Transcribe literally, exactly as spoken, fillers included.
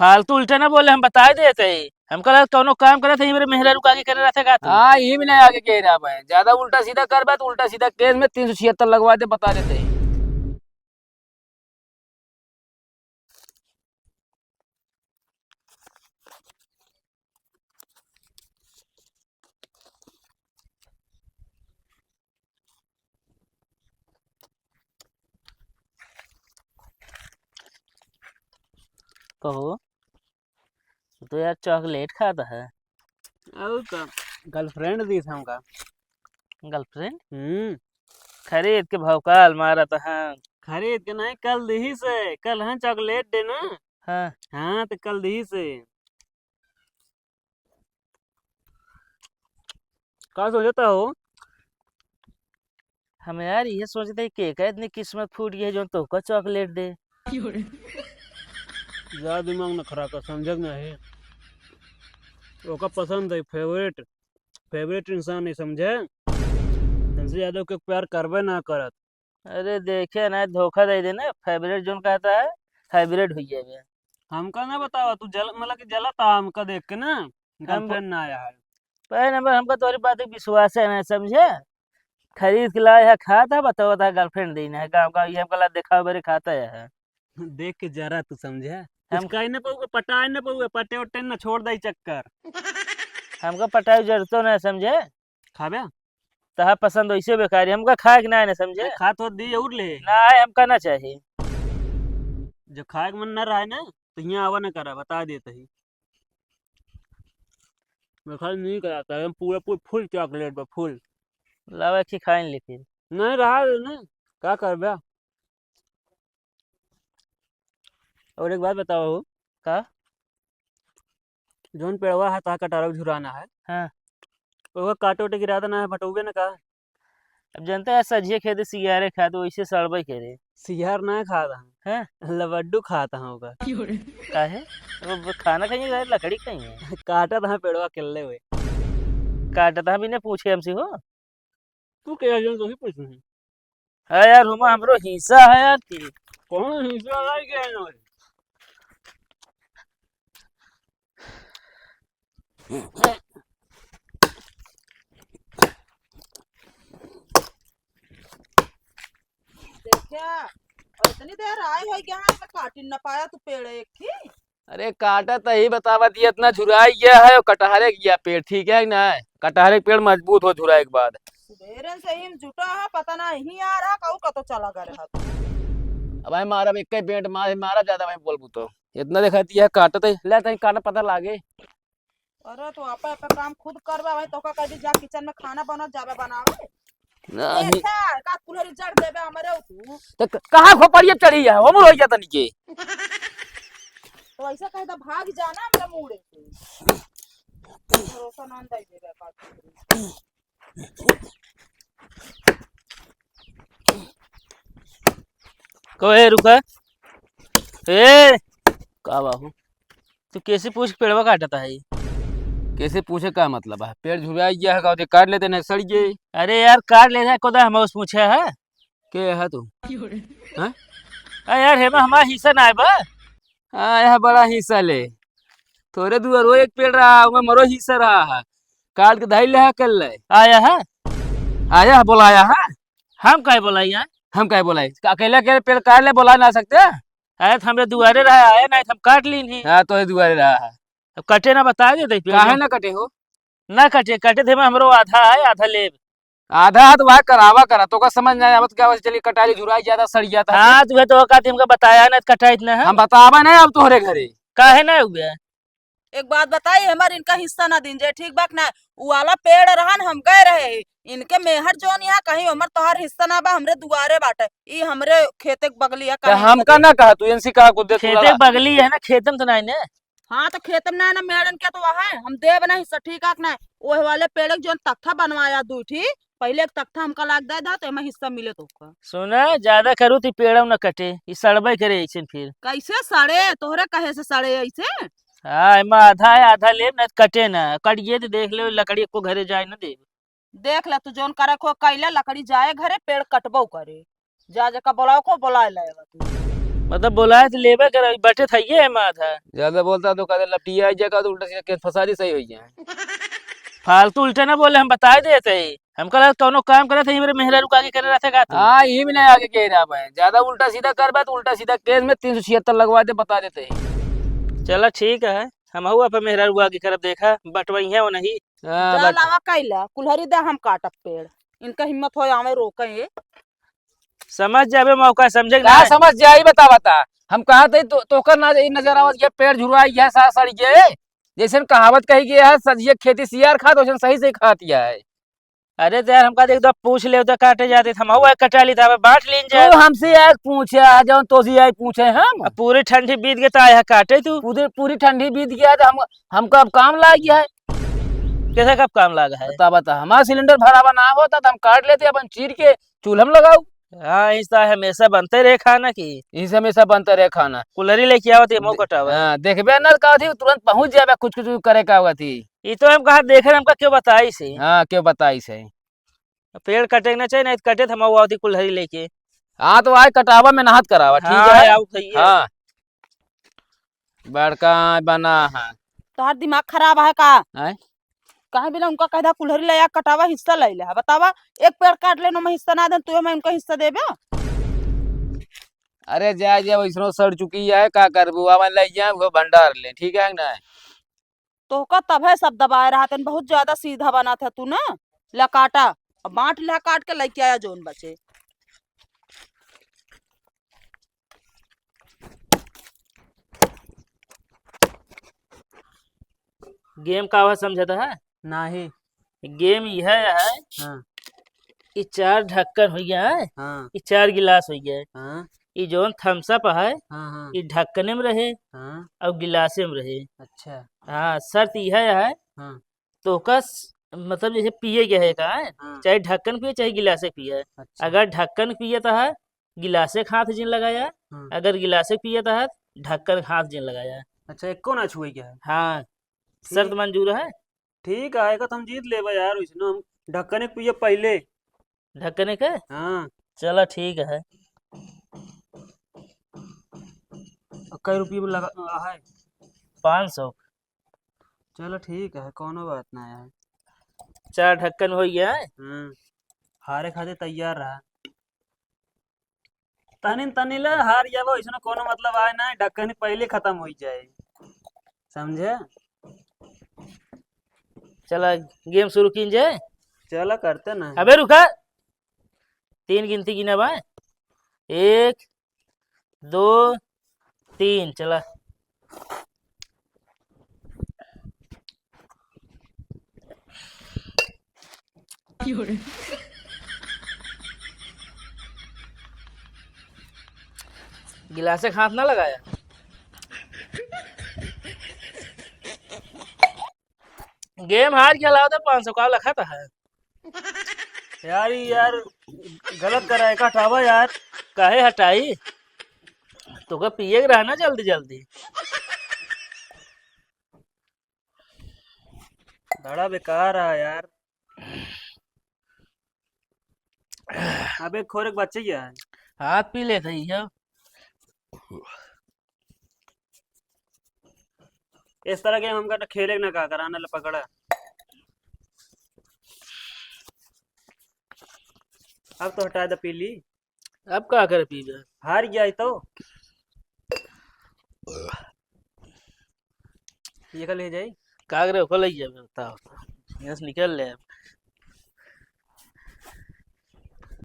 फालतू उल्टा ना बोले, हम बताइ देत ही। हमका लगा कौनो काम करत ही, मेरे मेहरारू का आगे करे रहते का तू? हाँ, यही भी नहीं आगे कह रहा मैं। ज्यादा उल्टा सीधा करबा तो उल्टा सीधा केस में तीन सौ छिहत्तर लगवा दे, बता देत ही। कहो, तू तो यार चॉकलेट खाता है। और का, गर्लफ्रेंड दीस हमका। गर्लफ्रेंड? हम्म। खरीद के भौकाल मारत हैं। खरीद के नहीं, कल दीहिस, कल है चॉकलेट डे ना। हाँ। हाँ, तो कल दीहिस। का सोचता हो? हम यार ये सोचते हैं कि का इतनी किस्मत फूट गई है जो तोहका चॉकलेट दे। ज्यादा दिमाग न खराब कर, समझे कि नहीं? ओका पसंद है, फेवरेट, फेवरेट इंसान है, समझे? हमसे ज्यादा ओके प्यार करबे ना करत। अरे देखे ना, धोखा दे देना, फेवरेट जोन कहता है, हाइब्रिड हो गया बे। हमका ना बतावा, तू जल, मतलब कि जलत आ हमका देख के ना, हम गर्लफ्रेंड ना आया है। पहले नंबर हमका तोहरी बात पे विश्वास है ना, समझे? खरीद के लाए है, खाता है, बतावा था गर्लफ्रेंड देना है, गाँव गाँव ये हमका ला देखा बेरे खाता है। देख के जरा तू समझे, कुछ हम कहे ना पउबे, पटाए ना पउबे, पटे उटे ना, छोड़ दे चक्कर। हमका पटाए जरूरतो ना, समझे? खाबे? तहा पसंद वैसे बेकार है, हमका खाए के ना है ना, समझे? अरे खात हो दी और ले। ना है, हमका ना चाही। जब खाए के मन ना रहे ना, तो यहाँ आवा ना करा, बता देत ही। मैं खाली नहीं कराता है, हम पूरा, पूरा फुल चॉकलेट बा, फुल। लावा एक ही खाइन ले फिर। नहीं रहा रे ना, का करबे? और एक बात बताओ हो। का? जौन पेड़वा है, तहाँ कटारा झुराना है। हाँ। ओकर काटे उटे के इरादा ना है, बटौबे ना का? अब जनता है, सझिए खेते सियारे खात, वैसे सड़बे करे। सियार ना खात हैं। हैं? लबड्डू खात हैं ओकर। काहे? वो, वो खाना खाइए, लकड़ी खाइए? काटत हैं पेड़वा अकेले हुए। काटत हैं बिना पूछे हमसे हो? तू के जन तो ही पूछ नहीं। हाँ यार, हुमा हमरो हिस्सा है यार। कौन हिस्सा लाई के है ना? देखा, और इतनी देर आए हो गया है, मैं काटिन ना पाया तू पेड़ एक ही। अरे काटा तो ही बतावा दिया, इतना झुराई गया है और कटहरे गया पेड़, ठीक है कि ना? कटहरे के पेड़ मजबूत हो झुराए के बाद। सुबेरन से ही जुटा है, पता ना ही आ रहा, कहू कतो चला गया रहा। अब भाई मारा एक ही पेड़ मार, मारा ज्यादा भाई बोलबू तो। इतना देखा दिया काटत है, ले तई काटा पता लागे। अरे तो आपा, आपा काम खुद करबा भाई, तोका कह दी जा किचन में खाना बना, जाबे बनावे। नहीं। देखा, का कुल्हरी जड़ देबे हमरे तू। तो क-, कहाँ खोपड़िया चढ़ी है? हमर हो गया तनी के। तो ऐसा कह दा भाग जाना हमरे मुड़े से। भरोसा ना दे देबे का कुल्हरी। को ए, रुका। ए, का बाबू? तू कैसे पूछ के पेड़वा काटता है? कैसे पूछे का मतलब है? पेड़ झुराई गया है, कहते काट लेते नहीं, सड़ गए। अरे यार, काट लेते हैं, कोदा हम उस पूछे है? के है तू? हाँ? अरे यार, हेमा हमारा हिस्सा ना है बा। हाँ, यह बड़ा हिस्सा ले। तोरे दुआरो एक पेड़ रहा, ओमे मरो हिस्सा रहा है। काट के धई ले है, कर ले। आया है? आया है, बोलाया है? हम काहे बोलाई है? हम काहे बोलाई? अकेले अकेले पेड़ काट ले, बोला ना सकते? अरे तो हमरे दुआरे रहा, आया नहीं, हम काट लीन ही। हाँ, तोरे दुआरे रहा है। अब कटे ना, बता दे, देख, काहे ना कटे हो? ना कटे, कटे थे में हमरो आधा है, आधा लेब। आधा हाथ वह करावा करा, तो का समझ ना आवत क्या, बस चलिए कटाली झुराई ज्यादा सड़ गया था। हाँ, तुहे तो का हमका बताया ना, कटाई इतना है। हम बतावा नहीं अब तोहरे घरे। काहे ना हुए? एक बात बताई, हमार इनका हिस्सा ना दीन जे, ठीक बा कि ना? उ वाला पेड़ रहन, हम गए रहे, इनके मेहर जोन यहाँ कहीं, हमर तोहार हिस्सा ना बा, हमरे दुआरे बाटे, ई हमरे खेते के बगली है, तो काहे हमका इनका दे? ना कहा तू, इनसे कहा कुछ दे तू खेते लड़ा। के बगली है ना, खेते में तो नहीं ने। हाँ, तो खेते में ना, ना मेड़न के तो वहाँ है, हम देब ना हिस्सा, ठीक है कि ना? ओह वाले पेड़ के जोन तख्ता बनवाया दू ठी, पहले एक तख्ता हमका लाग दे दा, तो एमा हिस्सा मिले तोका। सुना, ज्यादा करू तो पेड़व न कटे, ई सड़बे करे ऐसे फिर। कैसे सड़े? तोहरे कहे से सड़े ऐसे? हाँ, एमा आधा है, आधा लेब ना, कटे ना, कट गए तो देख ले, लकड़ी को घरे जाए ना देब। देख ले, तू जोन करे को कैले, लकड़ी जाए घरे, पेड़ कटबो करे। जा जेका बोलाओ को बोलाए लाएगा तू। मतलब बोलाए तो लेबे करे, बैठे था ये माथा। ज्यादा बोलता तो कहते लपटिया आई जाएगा तो उल्टा सीधा केस फंसा दी, सही हो जाए। फालतू उल्टा ना बोले, हम बताए देते ही। हमका लगा कौनो काम करत है, मेरे मेहरारू का आगे करे रहते का तू? हाँ, ये भी नहीं आगे कह रहा मैं। ज्यादा उल्टा सीधा करबा तो उल्टा सीधा केस में तीन सौ छिहत्तर लगवा दे, बता देते ही। चला ठीक है, हम हुआ पे मेहरारू आगे करब, देखा बटवाई है वो नहीं। हाँ, जा बट- लावा कैला, कुल्हरी दे हम काटब पेड़। इनका हिम्मत हो आवे रोके ये। समझ जाबे मौका, समझे कि का नहीं? समझ जाई, बता, बता। हम कहा थे तो, तोकर ना ई नजर आवत, ये पेड़ झुरवाई, ये सा सड़ गए। जैसन कहावत कही गई है, सजिए खेती सियार खात, वैसन सही से खात है। अरे तो यार, हमका देख दो, पूछ ले तो काटे जाते, हम हुआ कटा ली था, अब बांट लीन जाए। तू हमसे आए पूछे, आ जाओ तो सी आए पूछे हम। अब पूरी ठंडी बीत गई तो आया काटे तू। पूरी, पूरी ठंडी बीत गया तो हम, हमका अब काम लाग गया है। कैसे कब काम लाग है? बता, बता, हमारा सिलेंडर भरावा ना होता तो हम काट लेते अपन चीर के चूल्हा में लगाऊ। हाँ, ऐसा हमेशा बनते रहे खाना की। इसे हमेशा बनते रहे खाना। कुल्हरी लेके आवत है, मऊ दे-, कटावे। हाँ, देखबे ना का थी, तुरंत पहुँच जाबे, कुछ कुछ करे का हुआ थी। ई तो हम कहा देखे, हमका क्यों बताई से? हाँ, क्यों बताई से? पेड़ कटे के ना चाहिए, नहीं तो कटे तो हम आवत ही कुल्हरी लेके। हाँ, तो आए कटावा में नहात करावा, ठीक हाँ, है? आओ, सही है। हाँ। बड़का बना है। तोहार दिमाग खराब है का? आय? कहे बिना उनका कह दा कुल्हरी ले आ, कटावा हिस्सा ले ले। बतावा, एक पेड़ काट लेनो, मैं हिस्सा ना दे, तू मैं उनका हिस्सा देबे? अरे जाए, जाए, वैसनो सड़ चुकी है, का करबू? आवन ले जाए, वो भंडार ले, ठीक है ना? तोहका तभे सब दबाए रहतन, बहुत ज्यादा सीधा बनत है तू ना। ला काटा, अब बांट ला काट के लेके आया जोन बचे। गेम का हुआ समझता है? नाही। गेम यह है, हाँ। ई चार ढक्कन हो गया है, हाँ। ई चार गिलास हो गया है, हाँ। ई जौन थम्स अप है, हाँ, हाँ। ई ढक्कने में रहे, हाँ। और गिलासे में रहे। अच्छा। हाँ, शर्त यह है, हाँ। तो कस, मतलब जैसे पिए के है का है, हाँ। चाहे ढक्कन पिए, चाहे गिलासे पिए। अच्छा। अगर ढक्कन पिए तो है, गिलासे के हाथ जिन लगाया, हाँ। अगर गिलासे पिए तो है, ढक्कन के हाथ जिन लगाया। अच्छा, एको ना छुए के है? हाँ, ठीक। शर्त मंजूर है? ठीक है, एक तो हम जीत लेबे यार, वैसे ना हम ढक्कने के पिए पहले। ढक्कने के? हाँ। चला ठीक है। और कै रुपये में लगा है? पाँच सौ। चलो ठीक है, कोनो बात ना है। चार ढक्कन हो गया है। हाँ, हारे खातिर तैयार रहा। तनी न तनी ले हार जाबो, इसमें कोनो मतलब आए ना, ढक्कन पहले खत्म हो जाए, समझे? चला, गेम शुरू कीन जाए। चला, करते ना। अबे रुका, तीन गिनती गिना बा, एक, दो, तीन, चला। गिलासे के हाथ ना लगाया। गेम हार के अलावा तो पाँच सौ का लखा था है। यार, ई यार, गलत करा है, का हटावा यार। काहे हटाई? तोका पिए के रहा ना जल्दी जल्दी। बड़ा बेकार है यार। अबे खोरे के बच्चे ही है। हाथ पी लेते ही हो। इस तरह के हमका तो खेले ना का कराना ले पकड़ा। अब तो हटा दे पीली। अब का करे पीबे? हार गया है तो। ये का ले जाई? का करे, ओको ले जाबे, बताओ। यहाँ से निकल ले।